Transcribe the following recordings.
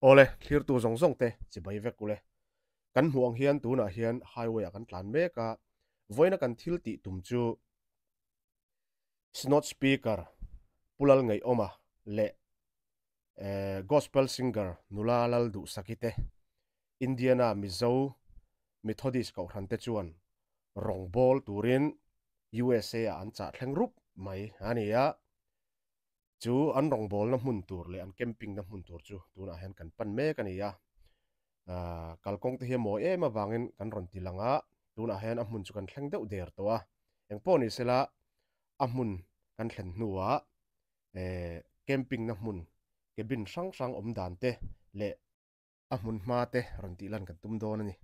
Awle, thlirtu zawng zawng te chibai vek ule. Kan hmuh ang hian tunah hian highway ah kan tlan mek a, vawiina kan thil tih tum chu Synod Speaker Pu Lalngaihawma leh Gospel Singer Nula Lalduhsaki te Indiana Mizo Methodist Kohhran te chuan rawngbawl turin USA ah an chah thleng rup mai a ni a. Chu an rawngbawlna hmun tur leh an camping na hmun tur chu tunah hian kan pan mek a ni a. Ahh kalkawng te hi a mawi em avangin kan rawn ti lang a, tunah hian a hmun chu kan thleng deuh der tawh a. Engpawh ni sela a hmun kan thlen hnuah eh camping na hmun cabin hrang hrang awm dan te leh A hmun hma te rawn tih lan kan tum dawn a ni.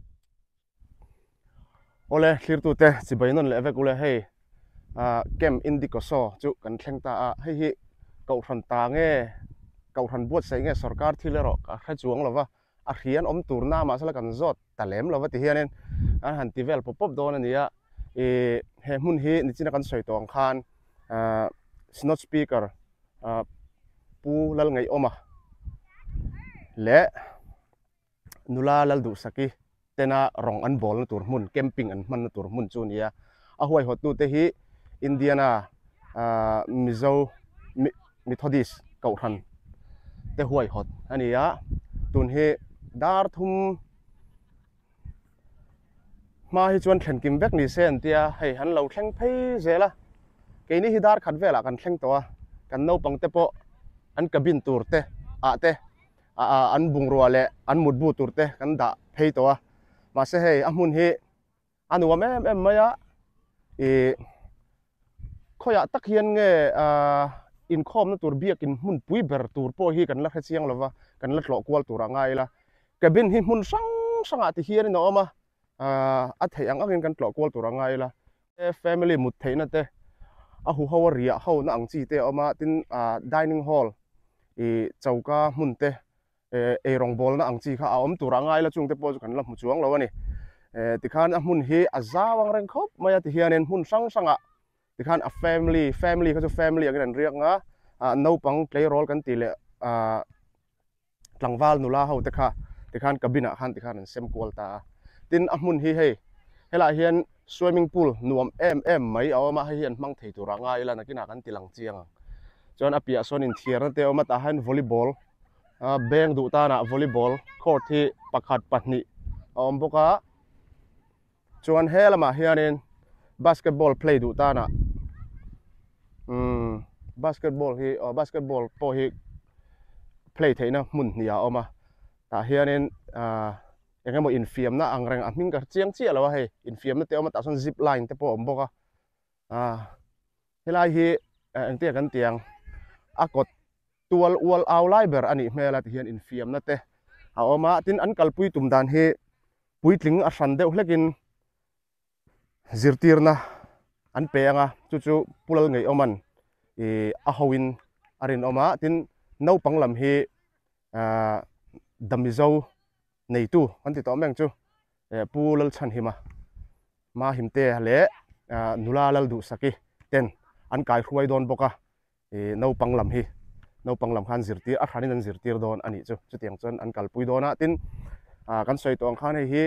Awle thlirtute chibai nawn leh vek ule hei ah camp Indicoso chu kan thleng ta a, hei hi kohhran ta nge kohhran buatsaih nge sorkar thil erawh ka hre chuang lo va, a hri an awm tur na mahsela kan zawt ta lem lo va ti hianin an han ti vel pawp pawp dawn a ni a, ih he hmun hi nichina kan sawi tawh ang khan ah Synod Speaker Pu Lalngaihawma leh nula Lalduhsaki tena rawng an bawlna tur hmun camping an hmanna tur hmun chu a ni a. A huaihawttute hi Indiana Mizo Methodist Kohhran te huaihawt a ni a. Tun hi dar thum Hma hi chuan thlen kim vek ni se an tia, hei an lo thleng phei zel a, keini hi dar khat velah kan thleng tawh a, kan naupang te pawh an cabin tur te ah te an bungrua leh an mutbu tur te kan dah phei tawh a, mahse hei a hmun hi a nuam em em mai a, ih khawiah tak hian nge ah inkhawmna tur biakin hmun pui ber tur pawh hi kan la hre chiang lova, kan la tlawh kual tur a ngai ila. Cabin hi hmun hrang hrangah ti hianin a awm a, ahh a theih ang angin kan tlawh kual tur a ngai ila. Family mut theihna te, a huho a riah ho na ang chi te a awm a, tin ahh dining hall ih choka hmun te eh eirawng bawlna ang chi kha a awm tur a ngai ila chung te pawh chu kan la hmu chuang lo a ni. Eh tikhan a hmun hi a zau ang reng khawp mai a ti hianin hmun hrang hrangah tikhan a family family kha chu family angin an riak ang a, ah naupang tleirawl kan tih leh ahh tlangval nula ho te kha tikhan cabin ah khan tikhan an sem kual ta a tin a hmun hi hei helaiah hian swimming pool nuam em em mai a awm a hei hi an hmang thei tur ah ngai ila nakinah kan ti lang chiang ang chuan a piah sawn inthiarna te a awm a tah hian volleyball ah beng duh tanah volleyball court hi pakhat pahnih a awm bawk a. Chuan he lamah hianin basketball play duh tanah umm basketball hi aw basketball pawh hi play theihna hmun hnih a awm a tah hianin ahh eng emaw infiamna ang reng a hming ka hre chiang chiah lo a hei infiamna te a awm a tah sawn zip line te pawh a awm bawk a ahh helai hi engtin nge kan tih ang a kawt tual ual au lai ber a nih hmel a tihian infiamna te a awm a tin an kalpui tum dan hi puitling a hran deuh hlekin zirtirna an pe ang a chu chu Pu Lalngaihawman ih a hoin a rinawm a tin naupang lam hi ahh Damizo neitu an ti tawh mai ang chu eh Pu Lalchhanhima Mahimtea leh ahh nula Lalduhsaki ten an kaihruai dawn bawk a. Ih naupang lam hi naupang lam khan zirtir a hranin an zirtir dawn a nih chu chutiang chuan an kalpui dawn a tin ah kan sawi tawh ang khan hei hi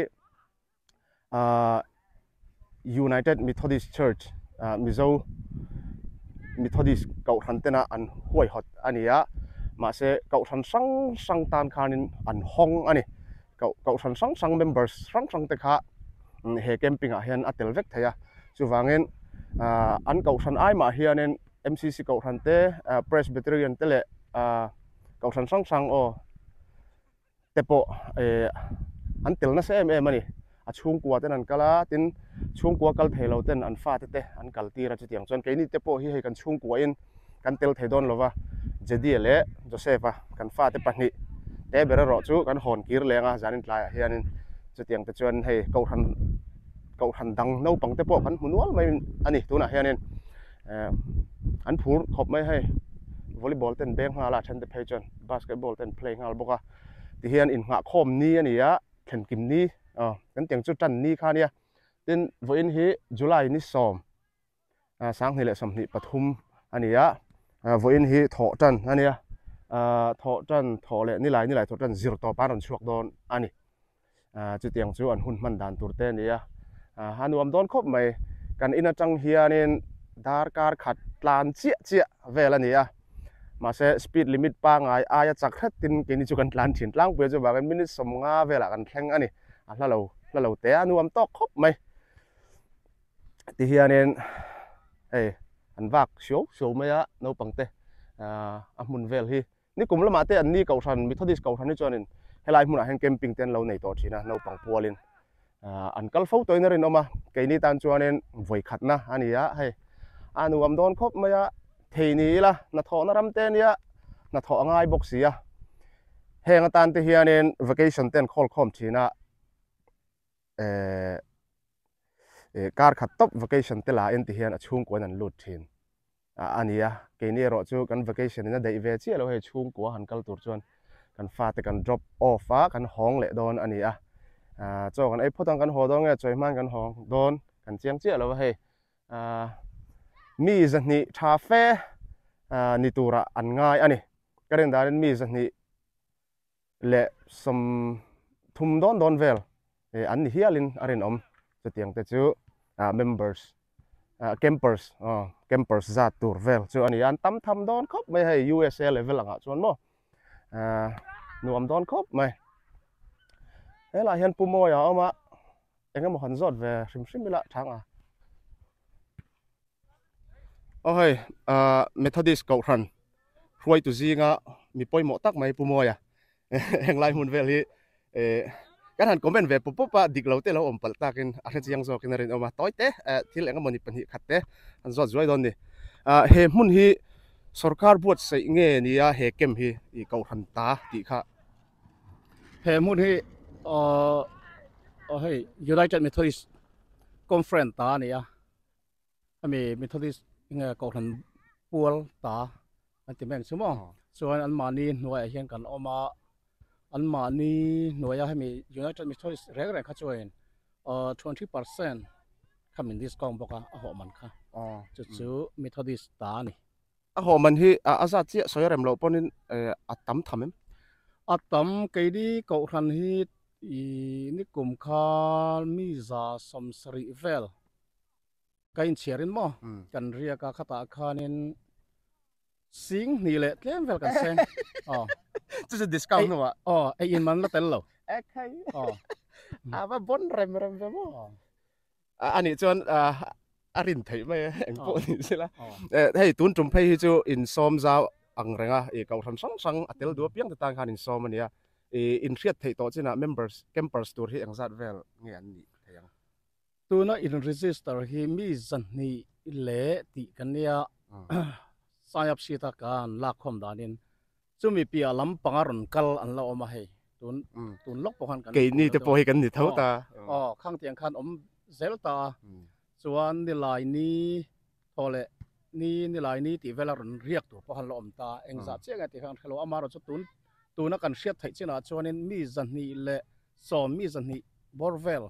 ah United Methodist Church ah Mizo Methodist kohhran tena an huaihawt a ni a mahse kohhran hrang hrang tan khanin an hawng a ni koh kohhran hrang hrang members hrang hrang te kha he camping ah hian a tel vek thei a chuvangin ah an kohhran ai mah hianin M_C_C kohhran te ah Presbyterian te leh ah kohhran hrang hrang aw te pawh eh an tel nasa em em a ni a chhungkua ten an kal a tin chhungkua kal thei lo ten an fate te an kal tir a chutiang chuan keini te pawh hi hei kan chhungkua in kan tel thei dawn lova Jediah leh Joseph-a kan fate pahnih te ber erawh chu kan hawn kir leng a zanin tlaiah hianin chutiang te chuan hei kohhran kohhran dang naupang te pawh kan hmu nual mai a ni tunah hianin eh an phur khawp mai hei volleyball te an beng nghal a then te phei chuan basketball te an play nghal bawk a tihian innghahkhawm ni a ni a thlenkim ni aw kan tiang chu tan ni kha a nia tin vawiin hi July ni sawm. 2023 a ni a, vawiin hi thawh tan a nia. Thawh tan thawh leh nilai nilai thawh tan zir tawp an rawn chhuak dawn a ni. Chutiang chu an hun hman dan tur te a ni a, a nuam dawn khawp mai. Kan in atang hianin darkar khat tlan chiah chiah vel a ni a, mahse speed limit pangai aia chak hretin keini chu kan tlan thin tlangpui a, chuvangin minute 50 velah kan thleng a ni. A hla lo hla lo te a nuam tawk khawp mai. Ti hianin hei an vak hriau hriau mai a naupang te a hmun vel hi. Nikum lamah te an ni Kohhran, Methodist Kohhran hi chuanin helai hmunah hian camping te an lo nei tawh thin a, naupang pualin an kal fo tawhin a rinawm a, keini tan chuanin vawi khatna a ni a, hei a nuam dawn khawp mai a, thei ni ila hnathawhna ram te ania hnathawh a ngai bawk si a, heng atan te hianin vacation te an khawl khawm thin a, kar khat tawp vacation te la en ti hian a chhungkuain an lut thin. a ni a, keini erawh chu kan vacation in a daih ve chiah lo hei chhungkua han kal tur chuan kan fate kan drop off a kan hawng leh dawn a ni a, chaw kan ei phawt ang kan haw dawn nge chawi hman kan hawng dawn kan chiang chiah lo a hei mi zahnih tha fe ni turah an ngai a ni ka rin danin mi zahnih leh 30 dawn dawn vel an ni hialin a rinawm chutiang te chu members campers campers zat tur vel chu a ni a an tam tham dawn khawp mai hei USA level angah chuan maw nuam dawn khawp mai helaiah hian Pu Mawia a awm a eng emaw han zawt ve hrim hrim ila thang a aw hei Methodist kohhran hruaitu zinga mi pawimawh tak mai Pu Mawia henglai hmun vel hi eh kan han comment ve pawp pawp a dik lo te lo awm palh takin a hre chiang zawkin a rinawm a tawi te eh thil eng emawni pahnih khat te an zawt zuai dawn ni ah he hmun hi sorkar buatsaih nge nia he camp hi ih kohhran ta tih kha he hmun hi ahh hei United Methodist Conference ta a ni a. Hemi Methodist nge Kohhran pual ta an ti mai ang chu maw? Chuan anmahni hnuaiah hian kan awm a, anmahni hnuaia hemi United Methodist reng reng kha chuan 20% kha min discount bawk a, a hawh man kha. Chu chu Methodist ta a ni. A hawh man hi a zat chiah sawi a rem loh pawhin a tam tham em? A tam, keini Kohhran hi nikum kha mi 170 vel Ka inchhiar in maw kan riak a khatah khanin sing hnih leh tlem vel kan seng aw. Chu chu discount hnuah. Aw ei in man la tel lo. Ekhai. Aw. A va bon rem rem ve maw. A nih chuan a rin theih mai e eng pawh ni sela. Hei tun tum phei hi chu insawm zau ang reng a i kohhran hrang hrang a tel duh apiang te tan khan insawm a nia. I inhriat theih tawh chinah members campers tur hi engzat vel nge an nih thei ang? Tuna in register hi mi 200 leh tih kan nia, sign up sheet a kan lakkhawm danin chumi piah lam panga rawn kal an la awm a hei tun tun lawk pawh khan kan Keini te pawh hi kan ni tho ta. Aw khang tiang khan awm zel ta a, chuan nilai ni thaw leh ni nilai ni tih vela rawn riak tur pawh khan la awm ta, engzah chiah nge tih kha kan hre lo, amaherawhchu tun tuna kan hriat theih chinah chuanin mi 210 mi 200 bawr vel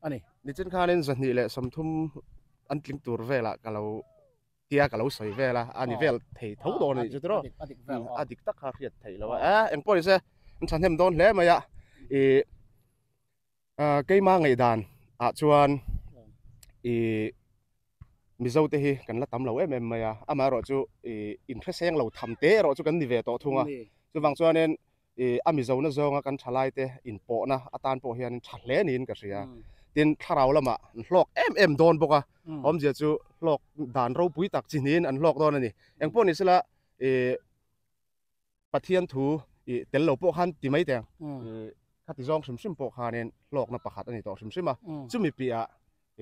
a ni. Nichin khanin 230 an tling tur velah ka lo tia ka lo sawi vel a, a ni vel thei tho dawn a nih chu tiraw? A dik tak kha hriat theih lo a, e engpawh ni se an thahnem dawn hle mai a, ih keima ngaihdan ah chuan ih Mizo te hi kan la tam lo em em mai a, amaherawhchu ih inhreseng lo tham te erawh chu kan ni ve tawh thung a, chuvang chuanin ih a Mizona zawnga kan thalai te inpawhna atan pawh hianin tha hle niin ka hria. Tin, thlarau lamah an hlawk em em dawn bawk a, awmzia chu hlawk dan ropui tak chi hnihin an hlawk dawn a ni. Engpawh ni sela ih Pathian thu ih tel lo pawh khan ti mai teh ang, ih khati zawng hrim hrim pawh khanin hlawkna pakhat a ni tawh hrim hrim a, chumi piahah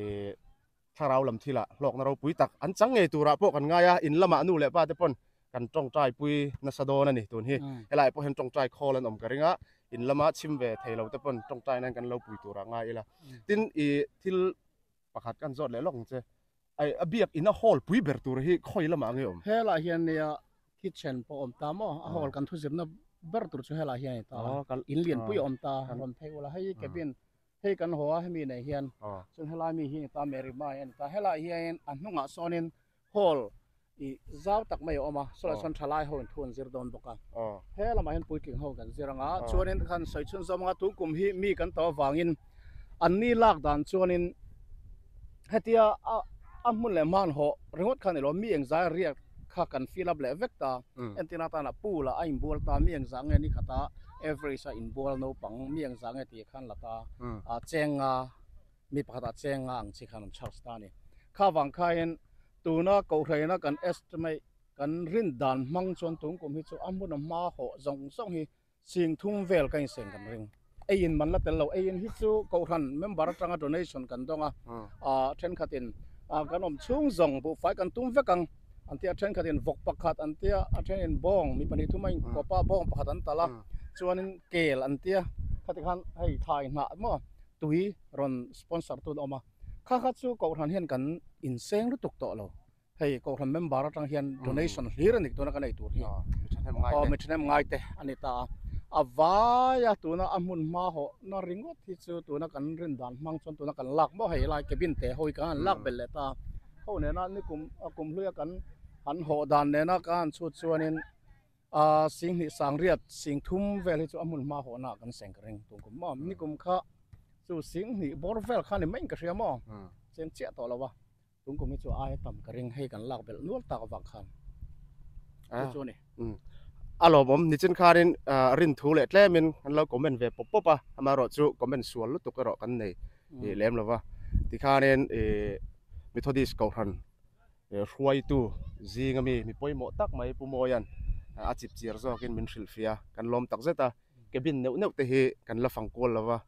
ih thlarau lam thilah hlawkna ropui tak an chang ngei turah pawh kan ngai a, in lamah nu leh pa te pawn kan tawngtai pui nasa dawn a ni tun hi. Helaiah pawh hian tawngtai khawl an awm ka ring a, in lama chhim ve thei lo te pawn tawngtai nan kan lo pui turah ngai ila. Tin, ih thil pakhat kan zawt leh lawk ang che, ai a biak in a hall pui ber tur hi khawi lamah nge awm? Helaiah hian nia kitchen pawh awm ta maw, a hall kan thuzirna ber tur chu helaiah hian a ni ta a, in lianpui a awm ta, rawn phei ula hei cabin Hei kan haw a hemi nei hian chuan helai mi hi a ni ta Mary Mai a ni ta helai hian a hnungah sawnin hall I zau tak mai a awm a, sawlai chuan thalai ho in thu an zir dawn bawk a. He lamah hian puitling ho kan zir ang a, chuanin khan sawi chhun zawm ang a, tun kum hi mi kan tawh avangin an ni lak dan chuanin hetia a a hmun leh hman hawh ringawt kha a ni lo, mi engzai riak kha kan fill up leh vek ta, entirna atana pool ah a inbual ta, mi engzah nge ni khata average a inbual naupang mi engzah nge tih khan la ta, a chenga mi pakhat ah chenga ang chi khan an charge ta a ni. Kha vang khain Tuna Kohhraina kan estimate kan rin dan hmang chuan tun kum hi chu a hmun a hma hawh zawng zawng hi sing thum vel ka inseng kan ring. Eiin man la tel lo. Eiin hi chu Kohhran member atanga donation kan dawng a, ah thenkhatin ah kan awm chhung zawng buhfai kan tum vek ang an tia, thenkhatin vawk pakhat an tia, a thenin bawng mi pahnih thum a inkawp a bawng pakhat an talh a, chuanin kel an tia, khati khan hei thlai hnah maw tui rawn sponsor tu an awm a. Kha kha chu Kohhran hian kan inseng lutuk tawh lo. Hei Kohhran member atang hian donation hlir a ni tuna kan ei tur hi. Aw mi thahnem ngai te a ni ta a. A vaia tuna a hmun hma hawh na ringawt hi chu tuna kan rin dan hmang chuan tuna kan lak maw hei lai cabin te ho hi kan han lak belh leh ta a. Ho nena nikum a kum hluia kan han hawh dan nena ka han chhut chuanin a singhnih sangriat sing thum vel hi chu a hmun hma hawh na ah kan seng ka ring tum kum maw nikum kha chu singhnih bawr vel kha ni mai ka hria maw cheng chiah tawh lo a tum kum hi chu aia tam ka ring hei kan lak belh nual tak avang khan chu chu a ni. A lawmawm nichin khanin rin thu leh tlemin an lo comment ve pawp pawp a amaherawhchu comment sual lutuk erawh kan nei lem lo va tikhanin Methodist kohhran Hruaitu zinga mi mi pawimawh tak mai Pu Mawia'n a chip chiar zawkin min hrilhfiah a, kan lawm tak zet a, cabin neuh neuh te hi kan la fang kual lo va,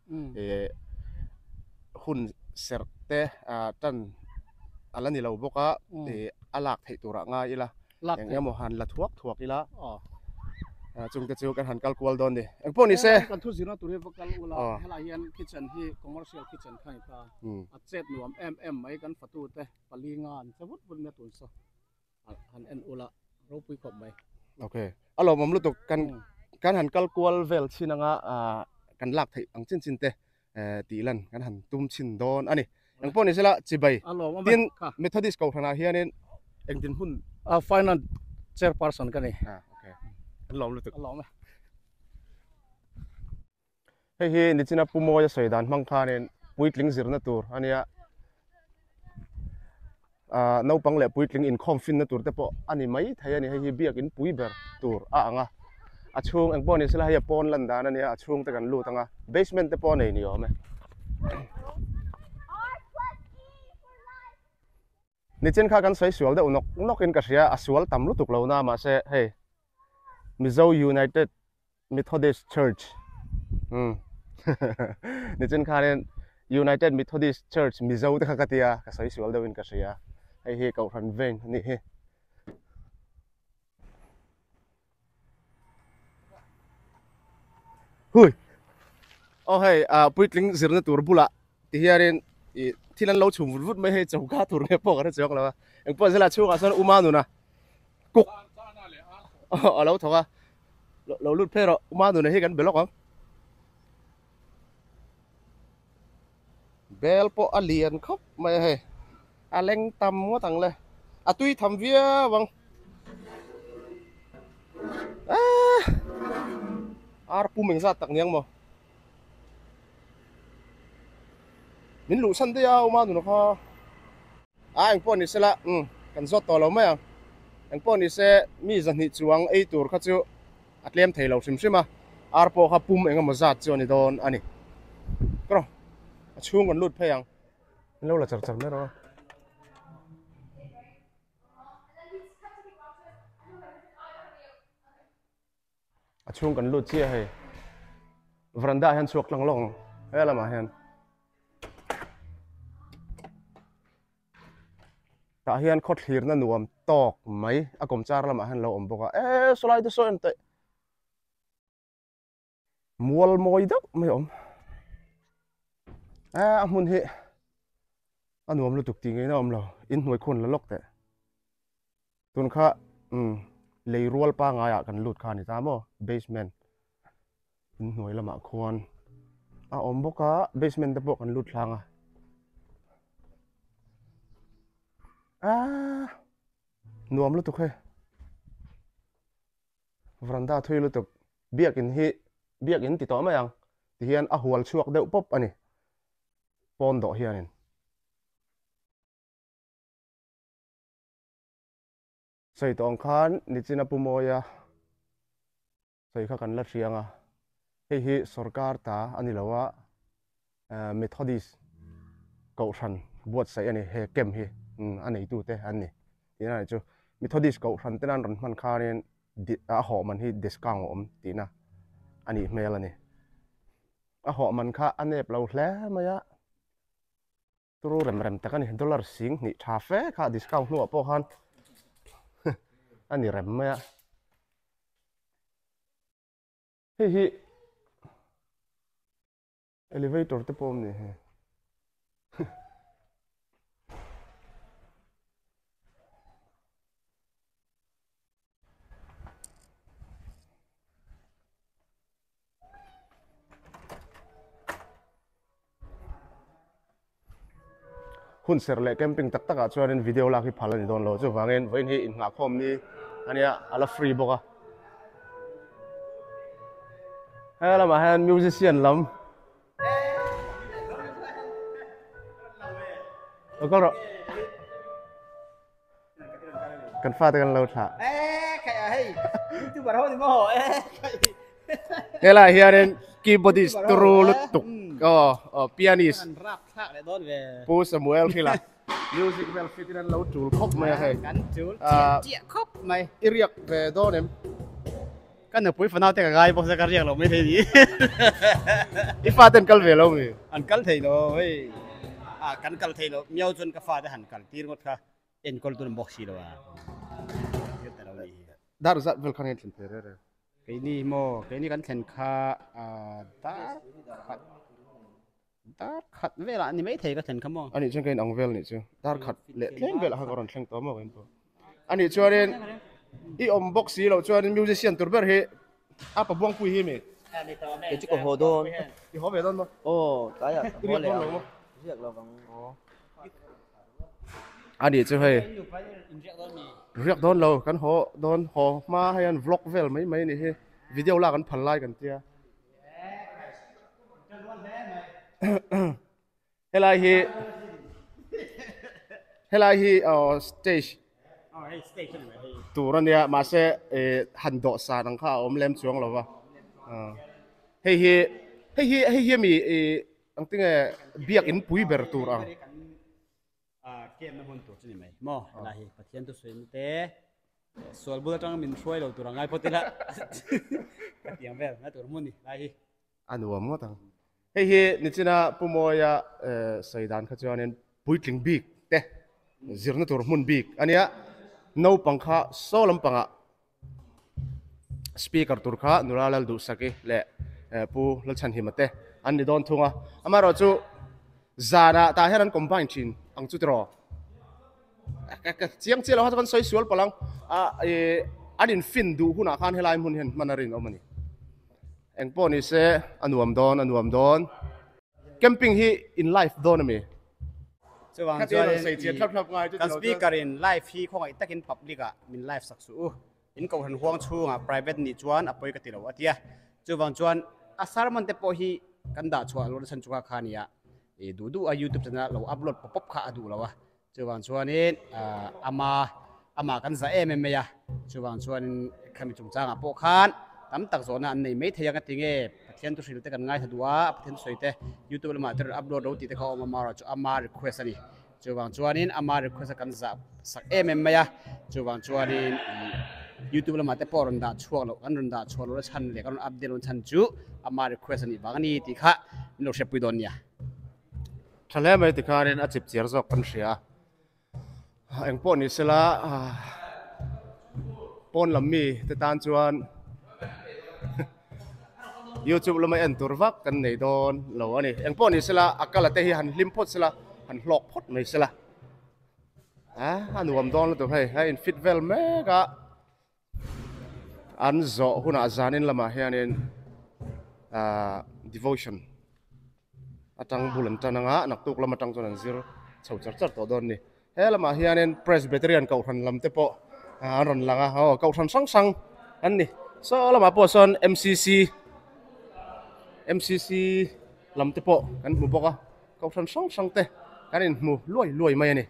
hun serh te tan a la ni lo bawk a, a lak theih turah ngai ila, eng emaw han la thuak thuak ila, chungte chu kan han kal kual dawn ni. Engpawh ni se. Kan thu zirna tur hi va kal ula, helai hian kitchen hi commercial kitchen kha a ni ta, a chet nuam em em mai kan fatute. Pali nga an che vut vut mai a tun saw han en ula ropui khawp mai. Ok a lawmawm lutuk kan kan han kal kual vel chin anga kan lak theih ang chin chin te tih lan kan han tum chhin dawn a ni. Engpawh ni sela chibai tin Methodist kohhranah hianin engtin hun Finance chairperson ka ni. Ok an lawm lutuk. A lawm e. Hei hi nichina Pu Mawia sawi dan hmang khanin puitling zirna tur a nia. Ahh naupang leh puitling inkhawm finna tur te pawh a ni mai thei a ni. Hei hi biakin pui ber tur a ang a. A chhung eng pawh ni sela hei a pawn lan dan a nia, a chhung te kan lut ang a. Basement te pawh a nei ni awm e. Nichin kha kan sawi sual deuh nawk nawk in ka hria, a sual tam lutuk lo na mahse hei Mizo United Methodist Church umm nichin khanin United Methodist Church Mizo te kha ka tia ka sawi sual deuh in ka hria, hei hi Kohhran veng a nih hi. Hui aw hei ah puitling zirna tur bulah ti hianin ih thil an lo chhum vut vut mai hei choka tur nge pawh ka hre chuang lo a engpawh zela chhungah sawn uma nuna cook a lo thawk a lo lut phei rawh uma nuna hi kan be lawk ang bel pawh a lian khawp mai a hei a leng tam ngawt ang le a tui tham viau ang aaa ar pum engzat tak niang maw min luh san daih a awm a nuna kha a engpawh ni sela umm kan zawt tawh lo mai ang engpawh ni se mi zahnih chuang ei tur kha chu a tlem thei lo hrim hrim a ar pawh kha pum eng emaw zat chu a ni dawn a ni kawr a chhung kan lut phei ang min lo la char char mai rawh a. A chhung kan lut chiah hei veranda ah hian chhuak tlang lawk ang he lamah hian tah hian khaw thlirna nuam tawk mai a kawmchar lamah hian a lo awm bawk a e sawlai te saw en teh mual mawi deuh mai a awm e a hmun hi a nuam lutuk tih ngei na awm lo inhnuai khawn la lawk teh. Tun kha umm lei rual pangai ah kan lut kha a ni ta maw basement inhnuai lamah khuan a awm bawk a basement te pawh kan lut hlang a aaa. Nuam lutuk hei. Veranda thui lutuk biakin hi biakin ti tawh mai ang ti hian a hual chhuak deuh pawp a ni pawn dawh hianin. Sawi tawh ang khan nichina Pu Mawia sawi kha kan la hriang a, hei hi sorkar ta a ni lo a, Methodist kohhran buatsaih a ni, he camp hi a neitute an ni tihna a nih chu. Methodist kohhran te nan rawn hman khanin a hawh man hi discount a awm tihna a nih hmel a ni. A hawh man kha a nep lo hle mai a. Turu rem rem tak a ni, dollar 2000 tha fe kha discount hnuah pawh khan a ni rem mai a. Hei hi elevator te pawh awm ni he. Hun serh leh camping tak takah chuanin video lak hi phal a ni dawn lo. Chuvangin vawiin hi innghahkhawm ni a nia, a la free bawk a. He lamah hian musician lam Lo kal rawh. Kan fate kan lo thlah. Helai hianin keyboardist turu lutuk aw pianist Pu Samuel Hrila music vel fit in an lo tul khawp mai a hei. Kan tul chiah chiah khawp mai. I riak ve dawn em? Ka nupui fanau te ka ngai bawk se ka riak lo mai thei ni. I fate an kal ve lo mi? An kal thei lo hei. Ah kan kal thei lo miau chuan ka fate han kal tir ngawt kha enkawl tur an bawk si lo a. Dar zat vel khan in thlen thei rere. Keini maw keini kan thlen kha dar khat dar khat velah ni mai thei ka thlen kha maw. Anih chuan ka inang vel nih chu dar khat leh tlem velah khan ka rawn thleng tawh maw ka in pawh. Anih chuanin i awm bawk si loh chuanin musician tur ber hi a pa Buangpui hi mi? Kei chu ka haw dawn. I haw ve dawn maw? Aw tlaiah ka haw leh ang. Riak lo vang. Anih chu hei riak dawn lo kan haw dawn haw hma hei an vlog vel mai mai anih hi video lak an phal lai kan tia. Helai hi helai hi aw stage tur a nia mahse eh han dawh san ang kha a awm lem chuang lo va hei hi hei hi hei hi ami ih ang tinge biakin pui ber tur ang. Camp na hmun tur chu ni mai maw helai hi Pathian thu sawi te sual bul atanga min hruai lo tur a ngai phawt ila ka tiang vel na tur hmun ni helai hi. A nuam ngawt ang. Hei hi nichina Pu Mawia sawi dan kha chuanin puitling bik te zirna tur hmun bik a nia, naupang kha saw lampangah speaker tur kha Nula Lalduhsaki leh Pu Lalchhanhima te an ni dawn thung a, amaherawhchu zanah tah hian an combine thin ang chu tiraw? Ka chiang chiah lo kha chu kan sawi sual palh ang, an infin duh hunah khan helai hmun hian hman a rinawm a ni. Engpawh ni se a nuam dawn a nuam dawn. Camping hi in live dawn ami? Chuvang chuan kan speaker in live hi khawngaih takin public ah min live sak suh u. In kohhran huang chhungah private nih chuan a pawi ka ti lo a tia. Chuvang chuan a sermon te pawh hi kan dah chhuah lo nasa chunga kha nia i duh duh a youtube channel ah lo upload pawp pawp kha a duh lo a. Chuvang chuanin ama amah kan zah em em mai a, chuvang chuanin khami chungchangah pawh khan tam tak zawhna an nei mai thei ang a ti nge, Pathian thu hrilh te kan ngaithla duh a, Pathian thu sawi te youtube lamah te rawn upload lo tih te kha a awm a, amaherawh chu ama request a ni. Chuvang chuanin ama request a kan zah sak em em mai a, chuvang chuanin youtube lamah te pawh rawn dah chhuak loh, kan rawn dah chhuah loh na chhan leh kan rawn update loh na chhan chu ama request a nih vang a ni tih kha min lo hriatpui dawn nia. Tha hle mai tikhanin a chip chiar zawk kan hria a, engpawh ni sela pawn lam mi te tan chuan youtube lama en tur vak kan nei dawn lo a ni. Engpawh ni sela a kala te hi han hlim phawt sela han hlawk phawt mai sela a nuam dawn lutuk hei a in fit vel mek a. An zawh hunah zanin lamah hianin ahh devotion atang bul an tan anga naktuk lam atang chuan an zir chho char char tawh dawn a ni. He lamah hianin Presbyterian kohhran lam te pawh. an rawn lang a aw kohhran hrang hrang an ni saw lamah pawh sawn M_C_C M_C_C lam te pawh kan hmu bawk a kohhran hrang hrang te kan inhmu luai luai mai a ni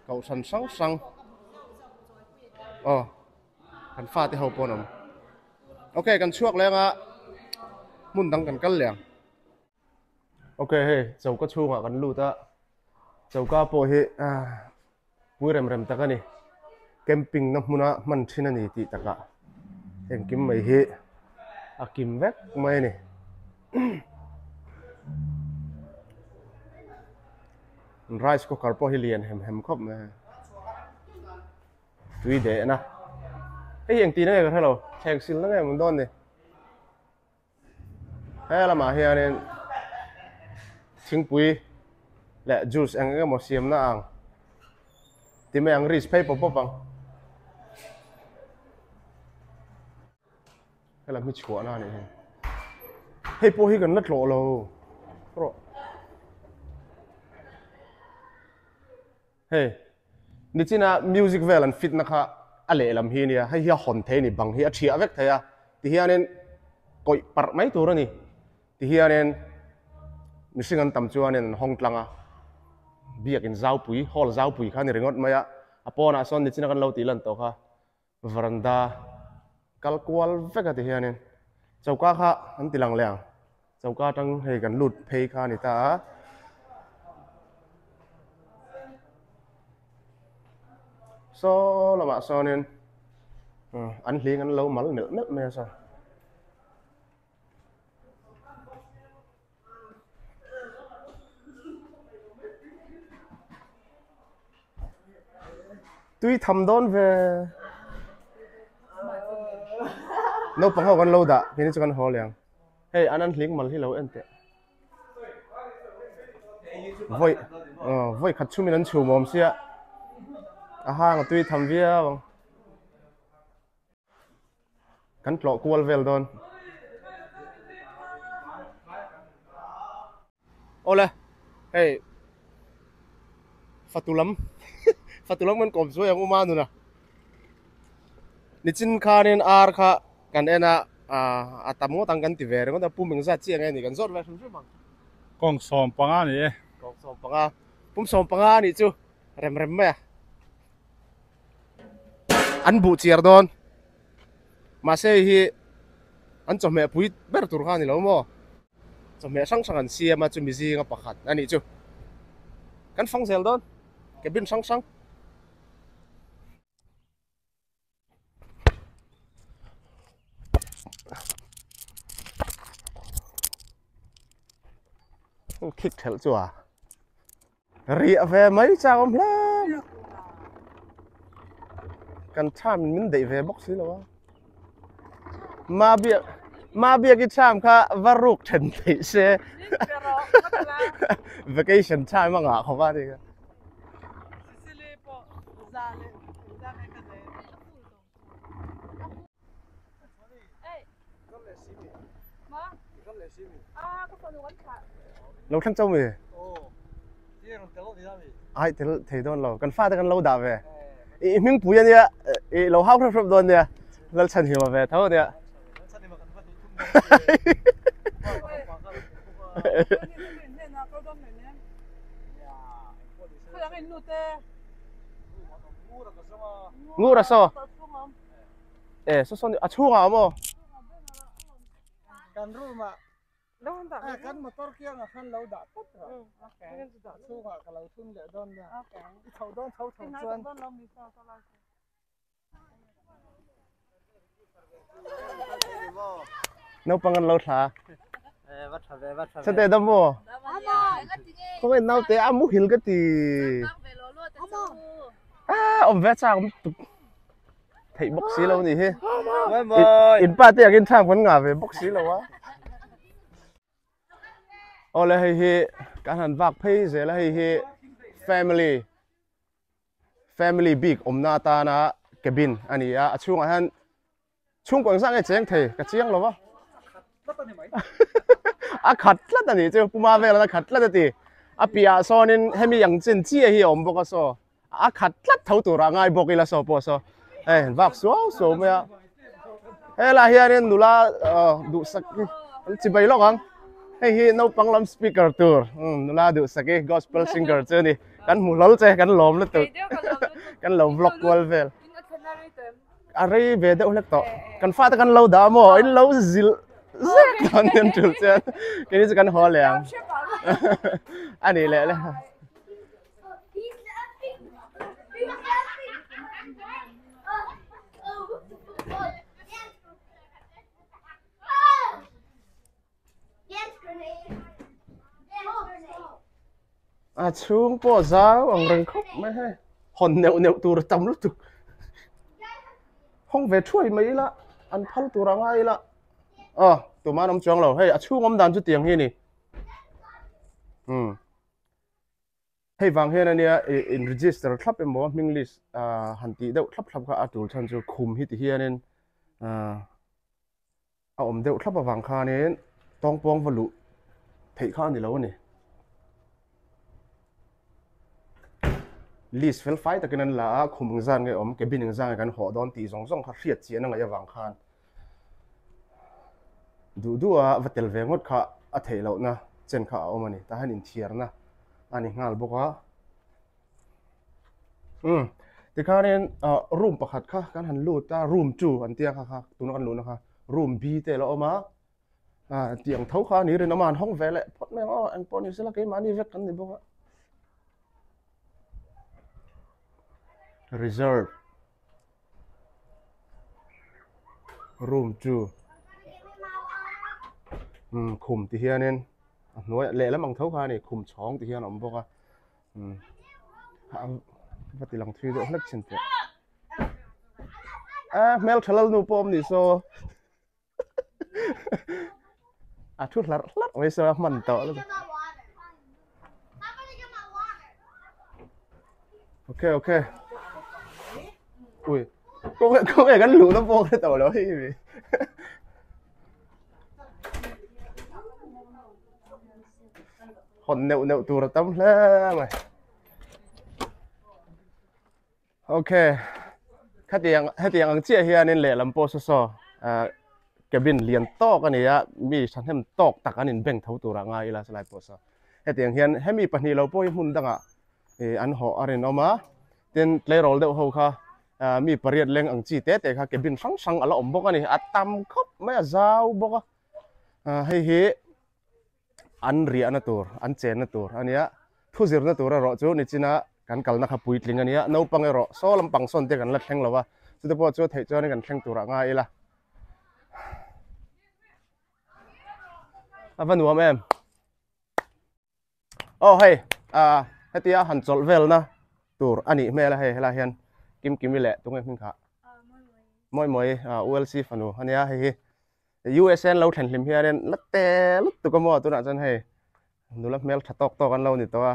kohhran hrang hrang aw kan fate ho pawh an awm ok kan chhuak leng a hmun dang kan kal leh ang. Ok hei choka chhungah kan lut a choka pawh hi pui rem rem tak a ni camping na hmuna hman thin a ni tih takah engkim mai hi a kim vek mai a ni. Rice cooker pawh hi lian hem hem khawp mai a tui dehna hei engtin nge ka hrelo thleng sil na nge mawn dawn ni. He lamah hianin thingpui leh juice eng eng emaw siamna ang ti mai ang ris phei pawp pawp ang helam hi chhuahna a nih hi hei pawh hi kan la tlawh lo rawh Hei, nichina music vel an fit na kha a lehlam hi ania, hei hi a hawn thei a ni, bang hi a thiah vek thei a, tihianin kawih parh mai tur a ni, tihianin mihring an tam chuanin an hawng tlang a, biakin zaupui, hall zaupui kha a ni ringawt mai a, a pawnah sawn nichina kan lo tih lan tawh kha veranda kal kual vek a tihianin choka kha an ti lang leh ang choka atang hei kan lut phei kha a ni ta a. Saw lamah sawnin an hling an lo mal melh melh mai a saw. Tui tham dawn ve. Naupang ho kan lo dah keini chu kan haw leh ang. Hei an an hling mal hi lo en teh. Vawi aw vawi khat chhumin an chhum awm sia a hang a tui tham viau ang. Kan tlawh kual vel dawn. Awle hei fatu lam fatu lam kan kawm zuai ang uma nuna nichin khanin ar kha kan en a a tam ngawt ang kan ti ve ringawt a pum engzat chiah nge ni kan zawt ve hrim hrim ang. Kawng 15 a ni e. Kawng 15 pum 15 a nih chu rem rem mai a. An buh chiar dawn mahse hei hi an chawhmeh pui ber tur kha a ni lo maw chawhmeh hrang hrang an siam a chumi zinga pakhat a nih chu kan fang zel dawn cabin hrang hrang. Khik thelh chu a Riah ve mai chak awm hle mai. Kan cham in min deih ve bawk si lo a. Ma biak ma biak i cham kha va ruk then theih se. Vacation time a ngah khawp a ni kha. Lo thleng chau mi? Ai tel thei dawn lo. Kan fate kan lo dah ve. I hming pui ania i lo hau hrep hrep dawn nia. Lalchhan hima ve tho ania. Ngur a saw. E saw saw a chhungah awm aw. Kan room ah kan motor kiangah khan lo dah tawp rawh. A chhungah ka lo thun leh dawn nia. I chho dawn chho tho chuan. Naupang an lo thla. Chate dam maw? Khawngaih naute a muhil ka ti. Ah, awm ve chak awm tuk. Theih bawk si lo ni hi. In pa te angin thang kan ngah ve bawk si lo a. Awle hei hi kan han vak phei zel a hei hi family family bik awmna atana cabin a ni a a chhungah hian chhungkaw engzah nge cheng thei ka chiang lo va a khat tlat a nih chu puma velah a khat tlat a ti a piahah sawnin hemi ang chin chiah hi a awm bawk a saw a khat tlat tho turah a ngai bawk ila saw pawh saw Hei an vak suau suau mai a. Helai hianin nula duhsak hi an chibai lawk ang. Hei hi naupang lam speaker tur nula duhsak hi gospel singer chu a ni. Kan hmu hlawl che kan lawm lutuk. Kan lo vlog kual vel. A rei ve deuh hlek tawh. Kan fate kan lo dah maw? In lo zilh zek dawn hian tul chuan keini chu kan haw leh ang. A nih leh le. A chhung pawh zau ang reng khawp mai hei hawn neuh neuh tur a tam lutuk hawng ve thuai mai ila an phal tur a ngai ila aw tumah an awm chuang lo hei a chhung awm dan chu tiang hi a ni umm. Hei vang hian ania in register thlap emaw hming list han tih deuh thlap thlap kha a tul chhan chu khum hi ti hianin a awm deuh thlap avang khanin tawngpawng va luh theih kha a ni lo a ni. List fel fai takin an la a, khum engzan nge awm, cabin engzan nge kan hawh dawn tih zawng zawng kha hriat chian a ngaih avang khan duh duh a va tel ve ngawt kha a theih lohna chen kha a awm a ni. Tah hian inthiarna a ni nghal bawk a. Umm tikhanin ah room pakhat kha kan han lut a room two an tia kha kha tuna kan luhna kha room B te a lo awm a ah tiang tho kha a ni rinawm a an hawng ve leh phawt mai ang aw engpawh ni sela keimahni vek kan ni bawk a reserve room two umm khum ti hianin a hnuaiah lehlam ang tho kha a ni khum chhawng ti hian a awm bawk a. Va ti lang thui deuh hlek thin teh a hmel tha lal nu pawh awm ni saw a thu hlarh hlarh mai saw a hman tawh lutuk okay okay ui kawng kawng kan luh na pawh ka hre tawh lo hei mi Hawn neuh neuh tur a tam hle mai. Ok, khatiang hetiang ang chiah hianin lehlam pawh saw saw ah cabin lian tawk a ni a, mi thahnem tawk tak an inbeng tho turah ngai ila chulai pawh saw. Hetiang hian hemi pahnih lo pawh hi hmun dangah ih an hawh a rinawm a, tin tleirawl deuh ho kha ah mi pariat leng ang chi te te kha cabin hrang hrang a la awm bawk a ni, a tam khawp mai a zau bawk a, ah hei hi. an riahna tur an chenna tur a nia thu zirna tur erawh chu nichina kan kalna kha puitling a nia naupang erawh saw lampang sawn te kan la thleng lo a chute pawh chu theih chuan kan thleng turah ngai ila a va nuam em aw hei ah hetia han chawlh velna tur a nih hmel a hei helai hian kimkimi leh tunge hming kha mawi mawi ulc fanu a nia hei hi USA an lo thlen hlim hianin la te lutuk a maw tunah chuan hei nula hmel tha tawk tawk an lo ni tawh a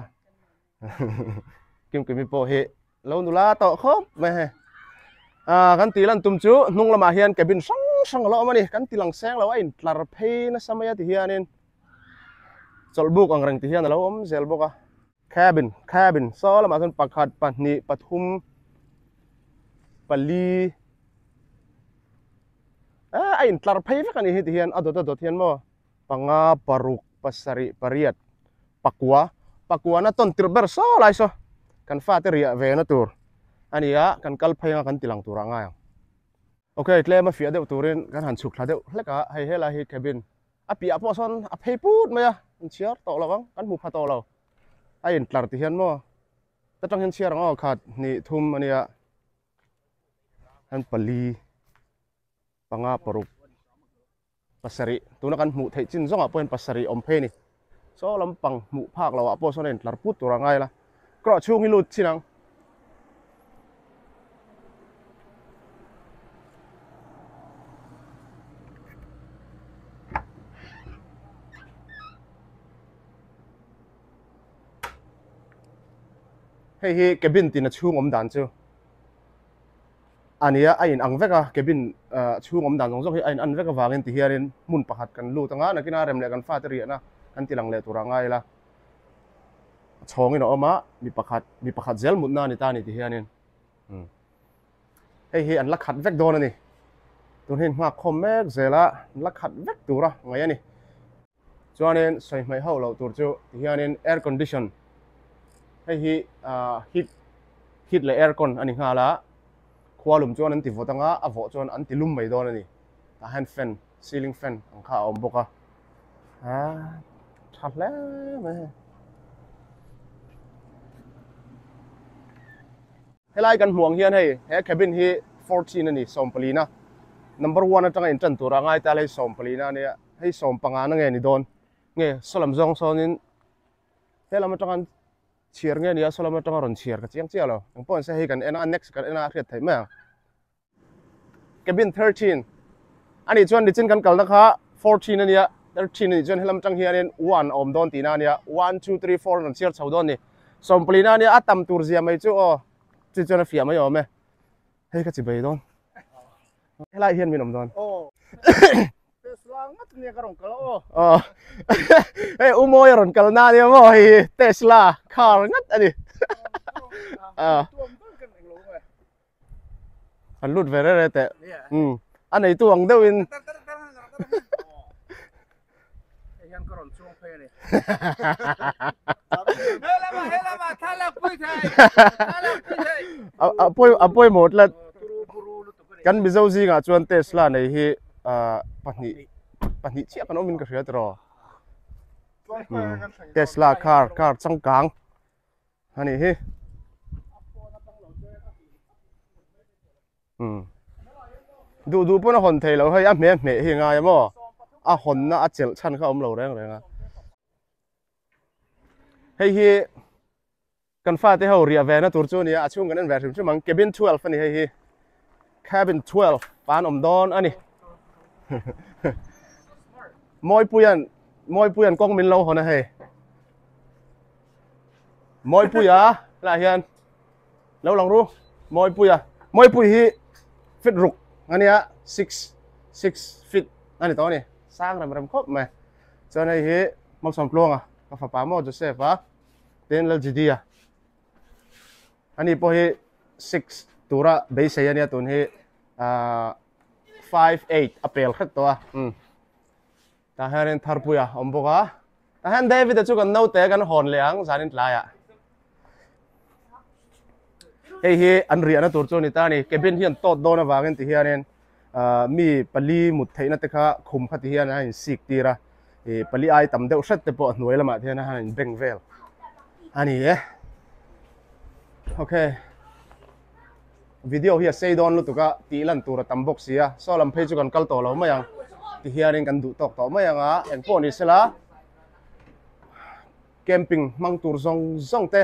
Kimkimi pawh hi lo nula tawh khawp mai hei ah kan tih lan tum chu hnung lamah hian cabin hrang hrang a lo awm a ni kan ti lang seng lo a intlar phei nasa mai a ti hianin chawlhbuk ang reng ti hian a lo awm zel bawk a cabin cabin saw lamah chuan pakhat pahnih pathum pali Eh a intlar phei vek a ni hi ti hian a dawt a dawt hian maw panga paruk pasarih pariat pakua pakua na tawn tirh ber saw lai saw kan fate riah ve na tur a ni a kan kal phei anga kan ti lang tur ah ngai ang ok tlem a fiah deuh turin kan han chhuk thla deuh hlek a hei helai hi cabin a piah pawh sawn a phei put mai a an chhiar tawh lo ang kan hmu pha tawh lo a intlar ti hian maw ta tang hian chhiar ang aw khat hnih thum a nia. An pali panga paruk pasarih tuna kan hmuh theih chin zawngah pawh hian pasarih awm phei a ni saw lampang hmuh phak loh ah pawh sawn a intlar put tur a ngai la kawrah chhung hi lut chin ang. Hei hi cabin tina chhung awm dan chu a ni a, a in ang vek a, cabin chhung awm dan zawng zawng hi a in an vek avangin ti hianin hmun pakhat kan lut anga nakina rem leh kan fate riahna kan ti lang leh tur ah ngai ila chhawngin a awm a, mi pakhat mi pakhat zel mutna a ni ta a ni ti hianin. Hei hi an la khat vek dawn a ni. Tun hi nghak khawm mek zel a, an la khat vek tura ngaih a ni. Chuanin sawi hmaih hauh loh tur chu tihianin air condition hei hi heat heat leh air con a ni nghal a, khua lum chuan an ti vawt anga a vawh chuan an ti lum mai dawn a ni. Tah hian fan ceiling fan ang kha a awm bawk a, ah tha hle mai hei. Helai kan hmuh ang hian hei he cabin hi 14 a ni sawmpalina number one atanga intan tura ngai ta hei sawmpalina a nia hei sawmpanga na nge ni dawn nge sawlam zawng sawnin helam atanga chhiar nge nia sawlam atanga rawn chhiar ka chiang chiah lo engpawh an se hei kan en a next kan en a a hriat theih mai ang. Cabin 13 ani chuan nichin kan kalna kha 14 ania 13 ani chuan helam tang hianin 1 a awm dawn tihna ania 1 2 3 4 an chhiar chho dawn ni sawmpalina ania a tam tur zia mai chu aw chu chuan a fiah mai awm e hei ka chi bei dawn helai hian min awm dawn Tesla ngat nia ka rawn kal aw aw hei umawi a rawn kal na ania maw hei Tesla car ngat ani a An lut ve re re teh. Um a neitu ang deuh in. A pawi a pawimawh tlat. Kan Mizo zingah chuan Tesla nei hi pahnih pahnih chiah kan awmin ka hria tiraw. Tesla car car changkang. A nih hi. Um. Duh duh pawn a hawn thei lo hei a hmeh hmeh hi ngai a maw? A hawnna a chelh chhan kha a awm lo reng reng a. Hei hi kan fate ho riah ve na tur chu a ni a, a chhung kan en ve hrim hrim ang. Cabin 12 a ni hei hi. Cabin 12 an awm dawn a ni. Mawipuia'n Mawipuia'n kawng min lo hawn a hei. Mawipuia lah hian lo lang ru Mawipuia Mawipui hi fit ruk ania 6 6 feet ani tawh ani sang rem rem khawp mai chuan hei hi Malsawm Tluanga ka fapa maw Joseph a tin Laljidia ani pawh hi 6 tura beisei ania tun hi 5 8 a pel hret tawh a um Tah hianin Tharpuia a awm bawk a, tah hian David-a chu kan naute kan hawn leh ang zanin tlaiah. Hei hi an riahna tur chu a ni ta a ni, cabin hi an tawt dawn avangin ti hianin ah mi pali mut theihna te kha khum kha ti hian a insik tir a, ih pali ai tam deuh hret te pawh a hnuai lamah te hian a han inbeng vel a ni e. Okay. Video hi a sei dawn lutuk a, tih lan tur a tam bawk si a, saw lam phei chu kan kal tawh lo mai ang ti hianin kan duh tawk tawh mai ang a, engpawh ni sela camping hmang tur zawng zawng te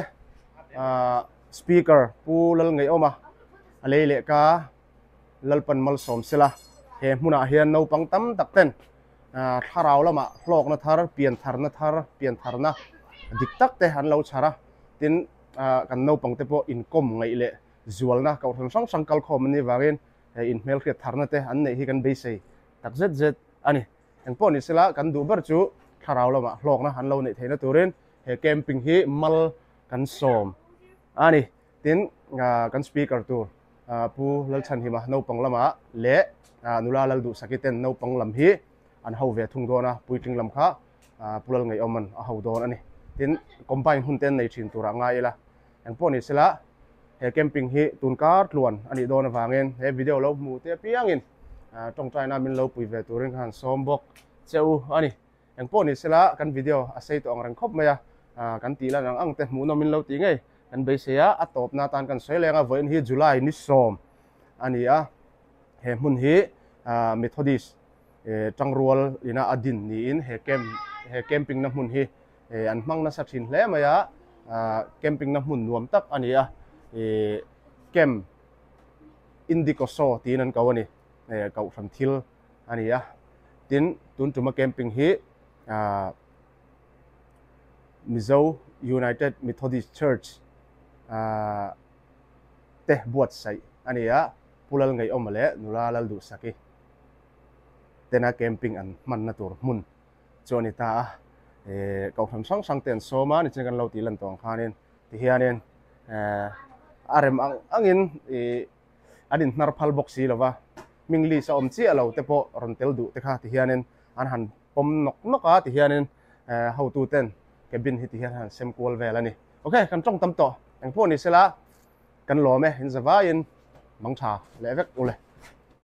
ah speaker Pu Lalngaihawma a lei leh ka Lalpan malsawm sela he hmunah hian naupang tam tak ten ah thlarau lamah hlawkna thar pian tharna thar pian tharna dik tak te an lo chhar a, tin ah kan naupang te pawh inkawm ngaih leh zualna kohhran hrang hrang kal khawm an nih vangin he inhmel hriat tharna te an neih hi kan beisei tak zet zet a ni. Engpawh ni sela kan duh ber chu thlarau lamah hlawkna an lo neih theihna turin he camping hi mal kan sawm a ni. Tin, kan speaker tur Pu Lalchhanhima naupang lamah leh nula Lalduhsaki ten naupang lam hi an ho ve thung dawn a, puitling lam kha Pu Lalngaihawma'n a ho dawn a ni. Tin, combine hun te an nei thin turah ngai ila. Engpawh ni sela, he camping hi tun kar tluan a nih dawn avangin he video lo hmu te apiangin tawngtaina min lo pui ve turin ka han sawm bawk che u a ni. Engpawh ni sela, kan video a sei tawh ang reng khawp mai a, kan tih lan ang ang te hmuhnawm min lo tih ngei kan beisei a, a tawpna atan kan sawi leng a, vawiin hi July ni sawm a ni a, he hmun hi Methodist tangrual ina a din niin he camp he camping na hmun hi an hmang nasa thin hle mai a camping na hmun nuam tak a ni a camp Indicoso tiin an ko a ni kohhran thil a ni a tin tun tuma camping hi Mizo United Methodist Church te buatsaih a ni a Pu Lalngaihawma leh Nula Lalduhsaki tena camping an hmanna tur hmun chu a ni ta a, eh kohhran hrang hrang te an sawm a nichin kan lo tih lan tawh ang khanin tihianin eh a rem ang angin ih an inhnar phal bawk si lova, hming list a awm chiah lo te pawh rawn tel duh te kha ti hianin an han pawm nawk nawk a ti hianin hotu ten cabin hi ti hian an han sem kual vel a ni. Ok, kan tawng tam tawh. Engpawh ni sela kan lawm e, in zavaiin mang tha leh vek ule.